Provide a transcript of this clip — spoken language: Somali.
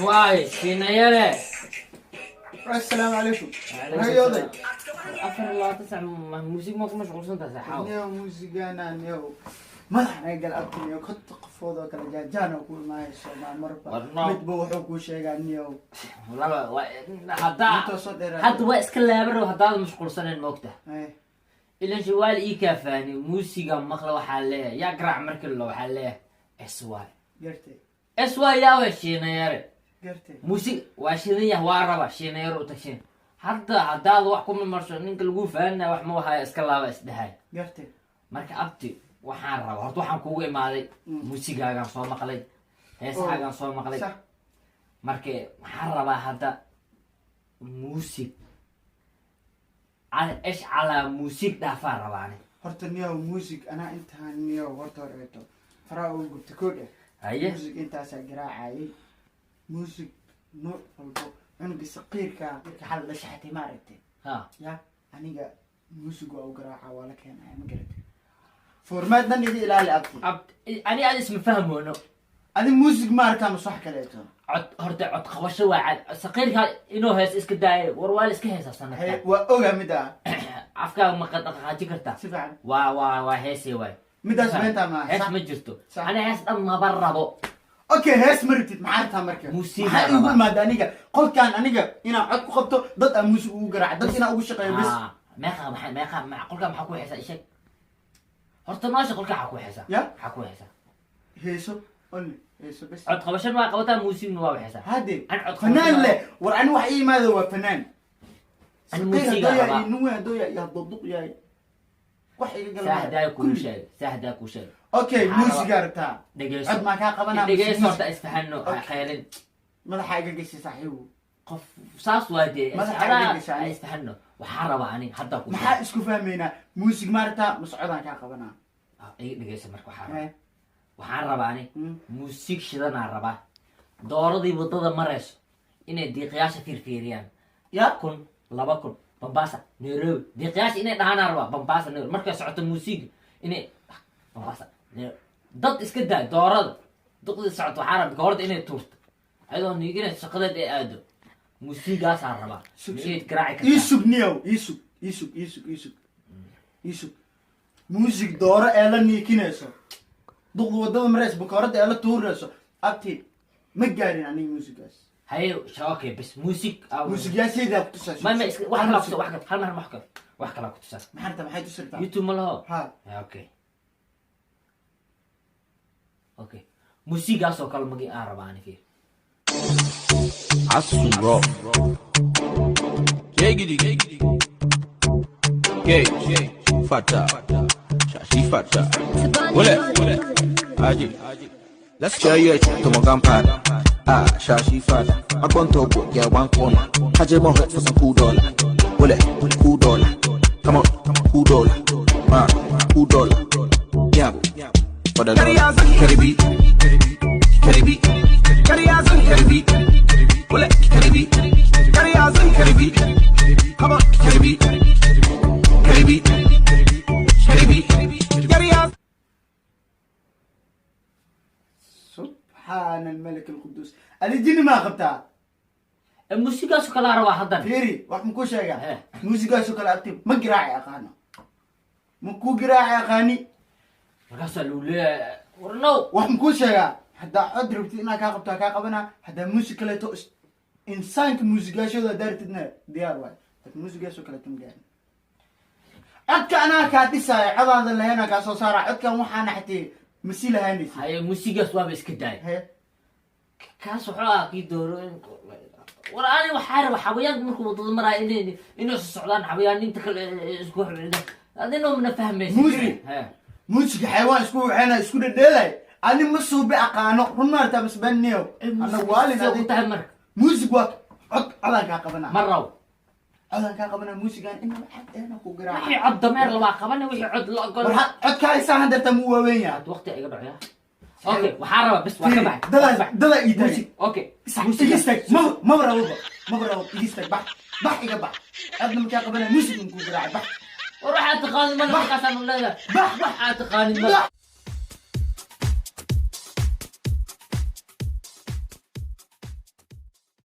Waay Shiinayare. Assalaamu calaykum. Rayooday. 24 sac muusig ma ku mashquulsan tahay, saxaaw? Niyow, muusigana niyow madax naga gal abti. Niyow, 50 qofood oo kale jaajaan oo ku imaanayso marba. Midba wuxuu kuu sheegaa, niyow. Laba haddaa Intoo soo dheeraatay. Hadda waa iska laabarow haddaad mashquulsanayn, moogta. Ilan shawaal ii kaafaani muusiga maqla, waxaa leeyahay yaa garaac markii lo, waxaa leeyahay SY. Gartay. SY yaawe Shiinayare. Gartay. Muusig waa shidan yah, waa raba Shiinayare u tagshin. Hadda haddaad wax ku mamarso, ninka lagu faanaya wax ma wahaya, iska laaba isdhahay. Gartay. Marka abti, waxaan rabaa horta, waxaan kugu imaaday muusigaagaan soo maqlay, heesahaagaan soo maqlay. Marka waxaan rabaa hadda muusig esh calaa muusig dhaafaan rabaani. Horta niyow, muusig anaa intaan niyow horta horeeto faraa ugu gubta koodh eh. Haye. Muusig intaasaa garaacayay, muusig nooc walbo, cunuga saqiirka marka xal la shaxatay, ma aragtay? Ha. Ya aniga muusig waa u garaaca, waa la keenaya, ma garatay? Formaad dhan iga ilaali, abti. Abti, ani aad isma fahmoono. Adi muusig ma arkaa mase wax kaleeto? Cod horta, cod qabasho waa cad. Saqiirka inuu hees iska daayo, war waa la iska heesaa sanadka. Waa ogaa midda. Afkaaga ma dhaqaaqaajin kartaa? Si fiican. Waa heesee waay. Middaas beentaa maaha. Hees Sax. ma jirto. Sax. Ani hees dhan maba rabo. Okay, hees ma rabtid, maxaa rabtaa marka? Muusiga Maxaa iigu rabaa. imaada aniga qolkaan? Aniga inaan cod ku qabto dad, aan muusig ugu garaaco dad, inaan ugu shaqeeyo bes. Ah, meeqa maxaa meeqa qolkaa maxaa ku heesaa? Isheg horta noosha, qolkaa maxaa ku heesaa? Ya? Maxaa ku heesaa? Heeso only, heeso bes. Cod qabashan waa qabataa, muusigna waa heesaa. Hade. An cod Fanaan qabasho leh war, ani wax ii imaada waa fanaan. Ani Saqiir muusiga hadduu yahay rabaa. iyo nin weyn hadduu yahay iyo hadduu duq yahay, wax iga gala Saa maayo. hadaa kuu Kulli. sheeg, saa hadaa kuu sheeg. Okay. Waxaa Muusigaa rabtaa? Dhegeyso. Cod maa kaa qabanaa mise Dhegeyso. muusig? Horta isfahano. Okay. Qaylin. Madaxa iga gashay, saaxiibu. Qof saas waa dee. Madaxa adaa iga gashay ani. Isfahano, waxaa rabaa ani hadda ku Maxaa isku fahmaynaa? Muusig ma rabtaa mase codaan kaa qabanaa? Iga dhegeyso marka, waxaa rabaa Eh, waxaan rabaa ani muusig shidanaa rabaa, dooradii wadada marayso inay diiqyaasha fiirfiiriyaan. Ya. 1000, 2000, Bambasa Nairobi, diiqyaasha inay dhahaanaa rabaa Bambasa Nairobi markay socoto muusiga, inay Bambasa Nairobi. Dad iska daa, doorada duqdii socoto waxaa rabaa goorda inay tuurto ayadoo niigina shaqadeed ay aado. Muusigaasaa rabaa. Sug. Miyayd garaaci Ii kartaa? Sug niyow, ii sug, ii sug, ii sug, ii sug, ii sug. Muusig dooro ee la niikinayso, duqda wadada marayso, bakooradda ee la tuurayso, abti, ma gaarin aniga muusigaas. Haye, okay, bas muusig Muusigyaasheedaa ku tusaa. Ma wax kala kutusaa, wax kale, hal mar, wax kale, wax kala ku tusaa. Maxaa rabtaa? Maxay tusi rabtaa? YouTube ma laho? Ha. Okay, muusigaas oo kale magi aan rabaa ani, fiir. Asuro. Jegidi. Gage. Fata. Shashi fata. Wole. Aji. Let's share you to my grandpa. Ah, Shashi fata. I gone to go get one corner. Haje mo hurt for some cool dollar. Wole. Cool dollar. Come on. Cool dollar. Ah, cool dollar. Yeah. For the dollar. Caribbean. Caribbean. Caribbean. Wole. Caribbean. Caribbean. Come on. Caribbean. Caribbean. Caribbean. Subxaana almalik alquduus, adi jini maa qabtaa? Muusigaas oo kale aan rabaa haddan. Fiiri, wax makuu sheegaa? Eh. Muusigaasoo kale, abti, ma garaaci aqaano, ma kuu garaaci aqaani. Markaasaa lagu leeyahay war no. Wax makuu sheegaa? Haddaa cod rabtid inaa kaa qabto, kaa qabanaa. Haddaa muusig kaleeto insaanka muusigaashooda haddaa rabtidna, diyaar waay, laakiin muusigaasoo kaleeto ma gaarin. Codka anaa kaa dhisaayo, codaada lahaynaa kaa soo saara codkan, waxaana xatee masi lahaanaysid. Haye, muusigaas waaba iska daay. He. Kaas wuxuu ahaa kii dooro. War ani waxaa raba xawayaanka markuu wadada maraayo inay isu socdaan, xawayaaninta kale isku, adinoo mana fahmaysa. Muusig. He. Muusiga xayawaan isku waxayna isku dhedheelay, ani ma suubi aqaano. Run maarta masbaniyo ana waalin. Sidee adi ku tahay marka? Muusig waa cod, codaan kaa qabanaa. Ma rabo. Codaan kaa qabanaa, muusigaan inaba cad eena ku garaaca. Wixii cod dameer labaa qabana, wixii cod la ogol. War codkaa isaan hadeerta mu waaweyn yahay. Had waqti iga dhaco ya. Okay, waxaa rabaa bes, waa ka baxay. Dadaa Waa ka baxay. dadaa ii taagay. Muusig, okay. Iga istaag, maba raboba, maba rabo, iga istaag, bax, bax, iga bax. Codna makaa qabanaya, muusig ku garaacay, bax. War waxaad taqaanid male, markaasaan leedahay. Bax. Waxaad taqaanid male. Bax.